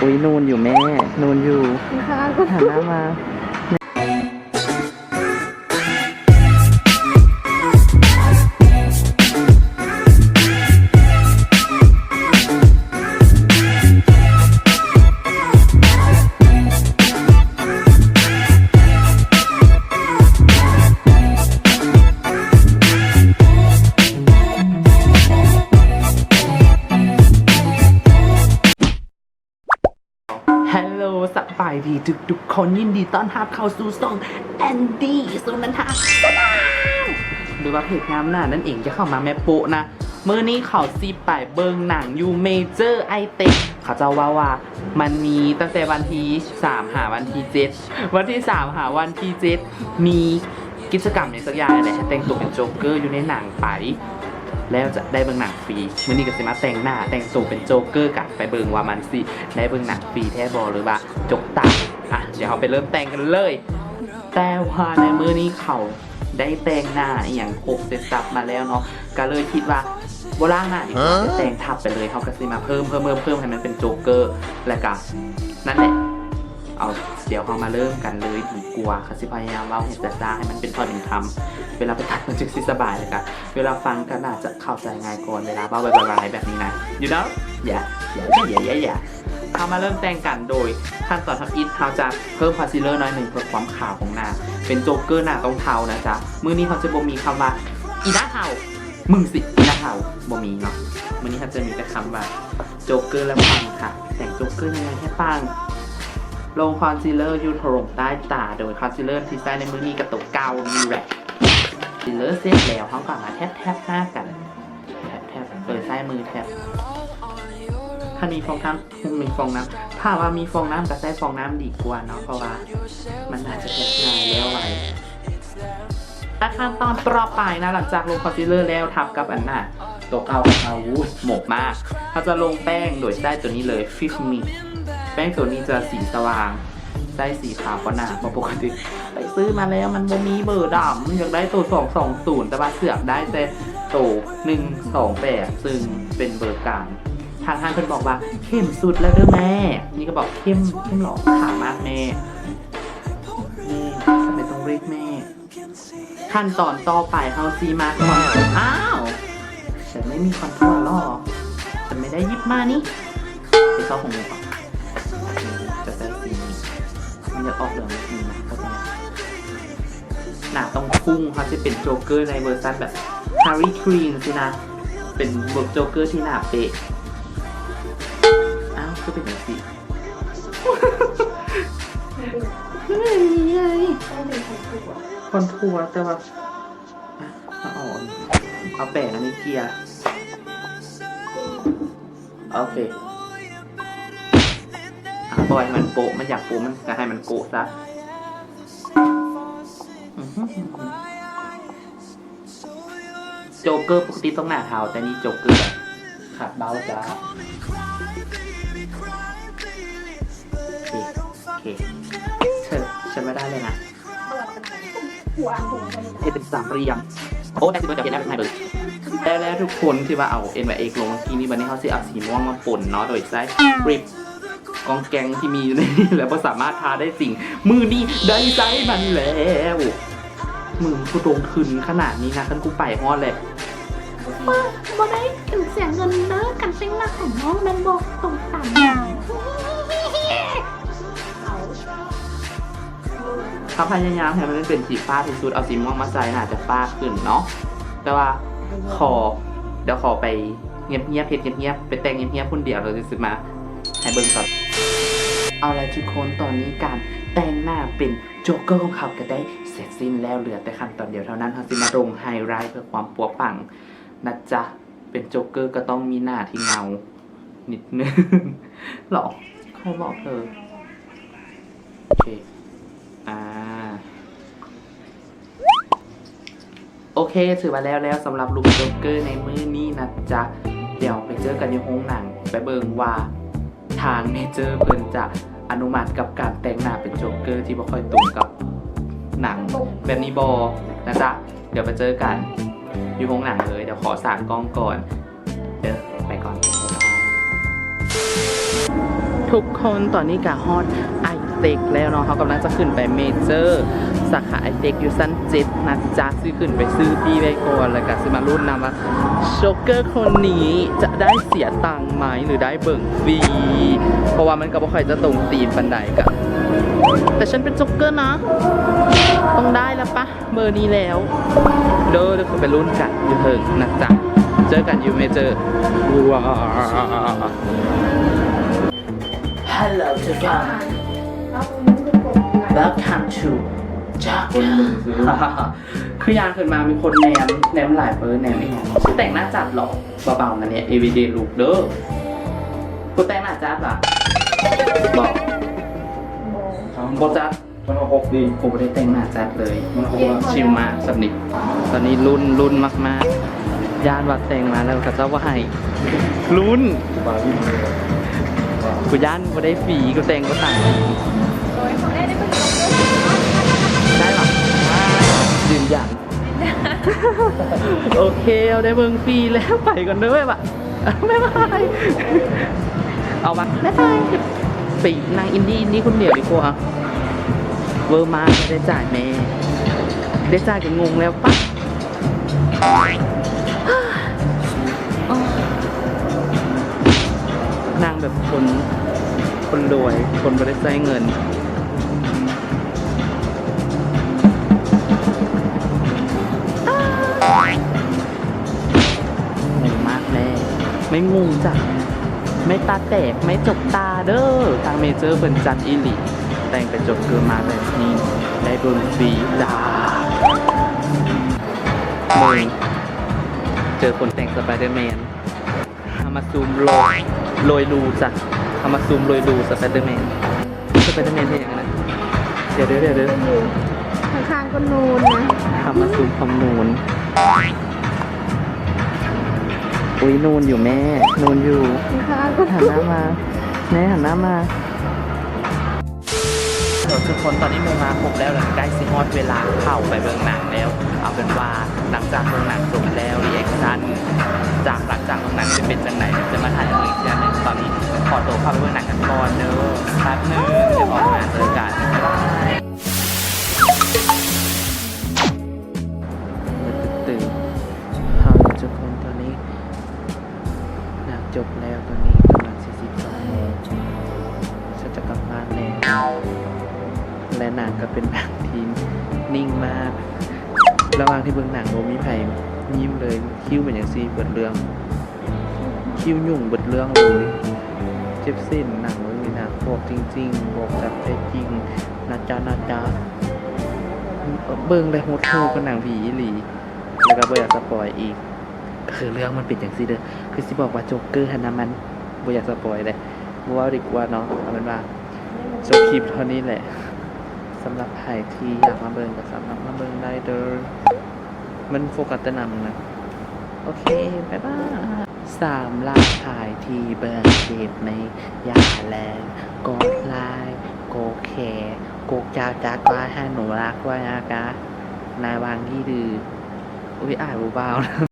อุ๊ย นูนอยู่แม่ นูนอยู่ หันหน้ามา ฮัลโหล ສະບາຍດີທຸກໆຄົນ ຍິນດີຕ້ອນຮັບເຂົ້າສູ່ຊ່ອງ ແອນດີ້ ສຸນັນທາ Channel ຫຼືວ່າເພຈງາມໜ້ານັ້ນເອງ ຢ່າເຂົ້າມາແມ່ໂປະນະ. ມື້ນີ້ເຂົາຊິໄປເບິ່ງໜັງຢູ່ເມເຈີ ໄອເຕັກ ເຂົາເຈົ້າເວົ້າວ່າມັນມີຕັ້ງແຕ່ວັນທີສາມຫາວັນທີເຈັດ ວັນທີສາມຫາວັນທີເຈັດ ມີ ກິດຈະກຳຫຍັງສັກຢ່າງນີ້ແຫຼະ ໃຫ້ແຕ່ງໂຕເປັນໂຈກເກີຢູ່ໃນໜັງໄປ ແລ້ວຈະໄດ້ເບິ່ງໜັງຟຣີ. ມື້ນີ້ກໍຊິມາແຕ່ງໜ້າແຕ່ງໂຕເປັນໂຈກເກີກັນ ໄປເບິ່ງວ່າມັນຊິໄດ້ເບິ່ງໜັງຟຣີແທ້ບໍ່ ຫຼືວ່າຈົກຕາ. ອ່ະ ດຽວເຮົາໄປເລີ່ມແຕ່ງກັນເລີຍ. ແຕ່ວ່າໃນມື້ນີ້ເຂົາໄດ້ແຕ່ງໜ້າອີ່ຫຍັງຄົບເຊັດສັບມາແລ້ວເນາະ ກໍເລີຍຄິດວ່າບໍ່ລ້າງໜ້າດີກວ່າ ແຕ່ງທັບໄປເລີຍ. ເຮົາກໍຊິມາເພີ່ມ ເພີ່ມ ເພີ່ມ ເພີ່ມໃຫ້ມັນເປັນໂຈກເກີ ແລ້ວກໍນັ້ນແຫຼະ. ເອົາ ດຽວເຮົາມາເລີ່ມກັນເລີຍດີກວ່າ. ຂ້າຊິພະຍາຍາມເວົ້າໃຫ້ຊ້າໆ ໃຫ້ມັນເປັນຖ້ອຍເປັນຄຳ ເວລາໄປຕັດມັນຈຶ່ງຊິສະບາຍ ແລ້ວກະເວລາຟັງກໍໜ້າຈະເຂົ້າໃຈງ່າຍກ່ອນ ເວລາເວົ້າໄວໆແບບນີ້ນະ you know? Yeah yeah yeah yeah yeah. ເຮົາມາເລີ່ມແຕ່ງກັນໂດຍຂັ້ນຕອນທຳອິດ ເຮົາຈະເພີ່ມຄອນຊີລເລີໜ້ອຍໜຶ່ງເພື່ອຄວາມຂາວຂອງໜ້າ. ເປັນໂຈກເກີໜ້າຕ້ອງເທົານະຈ໊ະ. ມື້ນີ້ເຮົາຈະບໍ່ມີຄຳວ່າ ອີໜ້າເທົາ ມຶງຊິ ອີໜ້າເທົາ ບໍ່ມີເນາະ. ມື້ນີ້ເຮົາຈະມີແຕ່ຄຳວ່າ ໂຈກເກີແລ້ວປັງຄ່ະ. ແຕ່ງໂຈກເກີຍັງໄງໃຫ້ປັງ? ລົງຄອນຊີລເລີຢູ່ໂພງໃຕ້ຕາ ໂດຍຄອນຊີລເລີທີ່ໃຊ້ໃນມື້ນີ້ກໍໂຕເກົ່ານີ້ແຫຼະ. ຊີລເລີເສັດແລ້ວ ເຮົາກໍມາແທັບໆໜ້າກັນ ແທັບໆ ໂດຍໃຊ້ມືແທັບ. ຄັນມີຟອງນ້ຳ ມີຟອງນ້ຳ ຖ້າວ່າມີຟອງນ້ຳກໍໃຊ້ຟອງນ້ຳດີກວ່າເນາະ ເພາະວ່າມັນໜ້າຈະແທັບງ່າຍແລ້ວໄວ. ແລະຂັ້ນຕອນຕໍ່ໄປນະ ຫຼັງຈາກລົງຄອນຊີລເລີແລ້ວ ທັບກັບອັນໜ້າໂຕເກົ່າຂອງເຮົາ ໂອ້ຍ ໝົກມາກ ເຮົາຈະລົງແປ້ງໂດຍໃຊ້ໂຕນີ້ເລີຍ ຟິບມິ ແປ້ງໂຕນີ້ຈະສີສະຫວ່າງ ໃຊ້ສີຂາວກວ່າໜ້າ ເພາະປົກກະຕິໄປຊື້ມາແລ້ວມັນບໍ່ມີເບີດຳ ຢາກໄດ້ໂຕສອງສອງສູນ ແຕ່ວ່າເຊືອກໄດ້ແຕ່ໂຕໜຶ່ງສອງແປດ ຊຶ່ງເປັນເບີກາງ. ທາງຮ້ານເພິ່ນບອກວ່າ ເຂັ້ມສຸດແລ້ວເດີແມ່ ນີ້ກໍບອກ ເຂັ້ມ ເຂັ້ມຫຼໍ ຂາວມາກແມ່ ແມ່ ທຳໄມຕ້ອງເລີກແມ່? ຂັ້ນຕອນຕໍ່ໄປເຮົາຊິມາຄອນ ອ້າວ ฉันไม่มีคอนทัวร์หรอ ฉันไม่ได้หยิบมานี่ ไปซอกของหนูก่อน จะใส่สีนี้ มันอยากออกเหลืองนิดนึงนะ เพราะฉะนั้นหน้าต้องพุ่ง เขาจะเป็นโจ๊กเกอร์ในเวอร์ชันแบบ Harley Quinn สินะ เป็นโจ๊กเกอร์ที่หน้าเป๊ะ อ้าว คือเป็นอย่างนี้ มันเป็น มันเป็นอย่างนี้ไง ต้องเป็นคอนทัวร์ คอนทัวร์ แต่ว่า อ่ะ เอาออก เอาแปะอันนี้เกลี่ย โอเค อ่ะ ปล่อยให้มันโปะ มันอยากโปะ มันก็ให้มันโปะซะ โจ๊กเกอร์ปกติต้องหน้าเทา แต่นี่โจ๊กเกอร์แบบขัดเบาจ้า โอเค โอเค เธอ ฉันว่าได้เลยนะ เฮ็ดเป็นสามเหลี่ยม โอ้ ได้สิเบิ่ง เดี๋ยวเห็นแล้ว เดี๋ยวเห็นแล้ว แล้ว แล้วทุกคนที่ว่าเอา เอ็นวายเอ็กซ์ ลงเมื่อกี้นี้ วันนี้เขาสิเอาสีม่วงมาปนเนาะ โดยใช้ริป กองแกงที่มีอยู่ในนี้แล้วบ่สามารถทาได้จริง มื้อนี้ได้ใช้มันแล้ว มึง กูลงทุนขนาดนี้นะ คันกูไปฮอดแหละ บ่ได้ ถึงเสียเงินเด้อ การแต่งหน้าของน้องมันบ่ตรงตาม เขาพยายามให้มันเป็นสีฟ้าที่สุด เอาสีม่วงมาใส่น่าจะฟ้าขึ้นเนาะ แต่ว่าขอ เดี๋ยวขอไป เงียบๆ เฮ็ดเงียบๆ ไปแต่งเงียบๆ ผู้เดียว แล้วสิมาให้เบิ่งตอน เอาล่ะทุกคน ตอนนี้การแต่งหน้าเป็นโจ๊กเกอร์ของเขาก็ได้เสร็จสิ้นแล้ว เหลือแต่ขั้นตอนเดียวเท่านั้น เฮาสิมาลงไฮไลท์เพื่อความปั๊วปังนะจ๊ะ เป็นโจ๊กเกอร์ก็ต้องมีหน้าที่เงานิดนึง หรอ ใครบอกเธอ โอเค อ่า โอเค ถือว่าแล้วแล้วสำหรับลุคโจ๊กเกอร์ในมื้อนี้นะจ๊ะ เดี๋ยวไปเจอกันอยู่โรงหนัง ไปเบิ่งว่าทางเมเจอร์เพิ่นจะอนุมัติกับการแต่งหน้าเป็นโจ๊กเกอร์ที่บ่ค่อยตรงกับหนังแบบนี้บ่นะจ๊ะ เดี๋ยวไปเจอกันอยู่โรงหนังเลย เดี๋ยวขอสากกล้องก่อน เด้อ ไปก่อน บ๊ายบาย ທຸກຄົນ ຕອນນີ້ກະຮອດໄອເຕັກແລ້ວເນາະ ເຮົາກຳລັງຈະຂຶ້ນໄປເມເຈີ ສາຂາໄອເຕັກຢູ່ຊັ້ນເຈັດນະຈ໊ະ ຊິຂຶ້ນໄປຊື້ປີ້ໄວ້ກ່ອນ ແລ້ວກະຊິມາລຸ້ນນຳວ່າໂຈກເກີຄົນນີ້ຈະໄດ້ເສຍຕັງໄໝ ຫຼືໄດ້ເບິ່ງຟຣີ ເພາະວ່າມັນກະບໍ່ຄ່ອຍຈະຕົງທີມປານໃດ ກະ ແຕ່ສັນເປັນໂຈກເກີນະ ຕ້ອງໄດ້ລະປະ ເບີນີ້ແລ້ວເດີ ດຽວເຮົາໄປລຸ້ນກັນຢູ່ເທິງນະຈ໊ະ ເຈີກັນຢູ່ເມເຈີ. Hello ທຸກຄົນ Welcome to Joker ຄືຍ່າງຂຶ້ນມາມີຄົນແນມ ແນມຫຼາຍເບີ ແນມອີ່ຫຍັງ ແຕ່ງໜ້າຈັດເນາະ ເບົາໆ ນະເນຍ everyday look ເດີ ບໍ່ແຕ່ງໜ້າຈັດຫວາ ບໍ່ ບໍ່ຈັດ ມັນກໍຄົບດີ ກູບໍ່ໄດ້ແຕ່ງໜ້າຈັດເລີຍ ມັນກໍຄົບ ຊິວມາກສ່ຳນີ້ ຕອນນີ້ລຸ້ນ ລຸ້ນມາກໆ ຢ້ານວ່າແຕ່ງມາແລ້ວເຂົາເຈົ້າບໍ່ໃຫ້ ລຸ້ນ ກູຢ້ານບໍ່ໄດ້ຟຣີ ກູແຕ່ງບໍ່ທັນ ໄດ້ຫວາ ຢືນຢັນ ໂອເຄ ເຮົາໄດ້ເບິ່ງຟຣີແລ້ວ ໄປກ່ອນເດີ ບາຍບາຍ ບາຍບາຍ ເອົາວະ ບາຍບາຍ ໄປນັ່ງອິນດີ້ ອິນດີ້ຄົນດຽວດີກວ່າ ເວີມາກ ບໍ່ໄດ້ຈ່າຍແມ່ ໄດ້ຈ່າຍກະງົງແລ້ວປະ ນັ່ງແບບຄົນ ຄົນລວຍ ຄົນບໍ່ໄດ້ໃຊ້ເງິນ. ງົງມາກແມ່ ແມ່ງົງຈ້ະ ແມ່ຕາແຕກ ແມ່ຈົກຕາເດີ ທາງເມເຈີເພິ່ນຈັດອີ່ຫຼີ ແຕ່ງເປັນໂຈກເກີມາແບບນີ້ ໄດ້ເບິ່ງຟຣີຈ້າ ເບິ່ງ ເຈີຄົນແຕ່ງສະໄປເດີແມນ. ເຮົາມາຊູມໂລຍ ໂລຍດູຈ້ະ ເຮົາມາຊູມໂລຍດູສະໄປເດີແມນ ສະໄປເດີແມນເຮັດຫຍັງຫັ້ນນະ ດຽວເດີ ດຽວເດີ ຢູ່ຂ້າງໆ ກໍນູນນະ ເຮົາມາຊູມຄວາມນູນ ອຸ້ຍ ນູນຢູ່ແມ່ ນູນຢູ່ ຂ້າງໆ ກໍ ຫັນໜ້າມາ ແມ່ຫັນໜ້າມາ. ເອີ ທຸກຄົນ ຕອນນີ້ໝູ່ມາຄົບແລ້ວ ແລ້ວໃກ້ຊິຮອດເວລາເຂົ້າໄປເບິ່ງໜັງແລ້ວ ເອົາເປັນວ່າຫຼັງຈາກເບິ່ງໜັງຈົບແລ້ວ ຣີແອັກຊັນຈາກ ຫຼັງຈາກເບິ່ງໜັງຈະເປັນຈັ່ງໃດ ຈະມາຖ່າຍໃຫ້ເບິ່ງອີກເທື່ອໜຶ່ງ ຕອນນີ້ຂໍໂຕເຂົ້າໄປເບິ່ງໜັງກັນກ່ອນເດີ ແປັບໜຶ່ງ ດຽວອອກມາເຈີກັນ ບາຍບາຍ. ຕື່ນ ເຮົາ ທຸກຄົນ ຕອນນີ້ໜັງຈົບແລ້ວ ຕອນນີ້ກຳລັງຊິສິບສອງໂມງ ເຮົາຈະກັບບ້ານແລ້ວ ແລະ ໜັງກະເປັນໜັງທີ່ນິ່ງມາກ ລະຫວ່າງທີ່ເບິ່ງໜັງບໍ່ມີໃຜຍິ້ມເລີຍ ຄິ້ວເປັນຈັ່ງຊີ້ເບິດເລື່ອງ ຄິ້ວຫຍຸ້ງເບິດເລື່ອງເລີຍ ເຈັບເສັ້ນໜັງເລີຍ ໜັງບອກຈິງໆ ບອກຈາກໃຈຈິງ ນະຈະ ນະຈະ ເບິ່ງແລ້ວຫົດຫູ່ກວ່າໜັງຜີອີ່ຫຼີ ແລ້ວກະບໍ່ຢາກສະປອຍອີກ ຄືເລື່ອງມັນເປັນຈັ່ງຊີ້ເດີ ຄືຊິບອກວ່າໂຈກເກີຫັ້ນນະ ມັນບໍ່ຢາກສະປອຍເດ້ ບໍ່ເວົ້າດີກວ່າເນາະ ເອົາເປັນວ່າຈົບຄລິບເທົ່ານີ້ແຫຼະ ສຳລັບໃຜທີ່ຢາກມາເບິ່ງກະສາມາດມາເບິ່ງໄດ້ເດີ ມັນໂຟກັສແຕ່ໜັງນະ ໂອເຄ ບາຍບາຍ. ສຳລັບໃຜທີ່ເບິ່ງຄລິບນີ້ ຢ່າລືມກົດໄລ ກົດແຊ ກົດຈາວຈັກໄວ້ໃຫ້ໜູລັກດ້ວຍນະກະ ນາຍຫວັງດີ ດື ອຸ້ຍ ອາຍຜູ້ບ່າວ.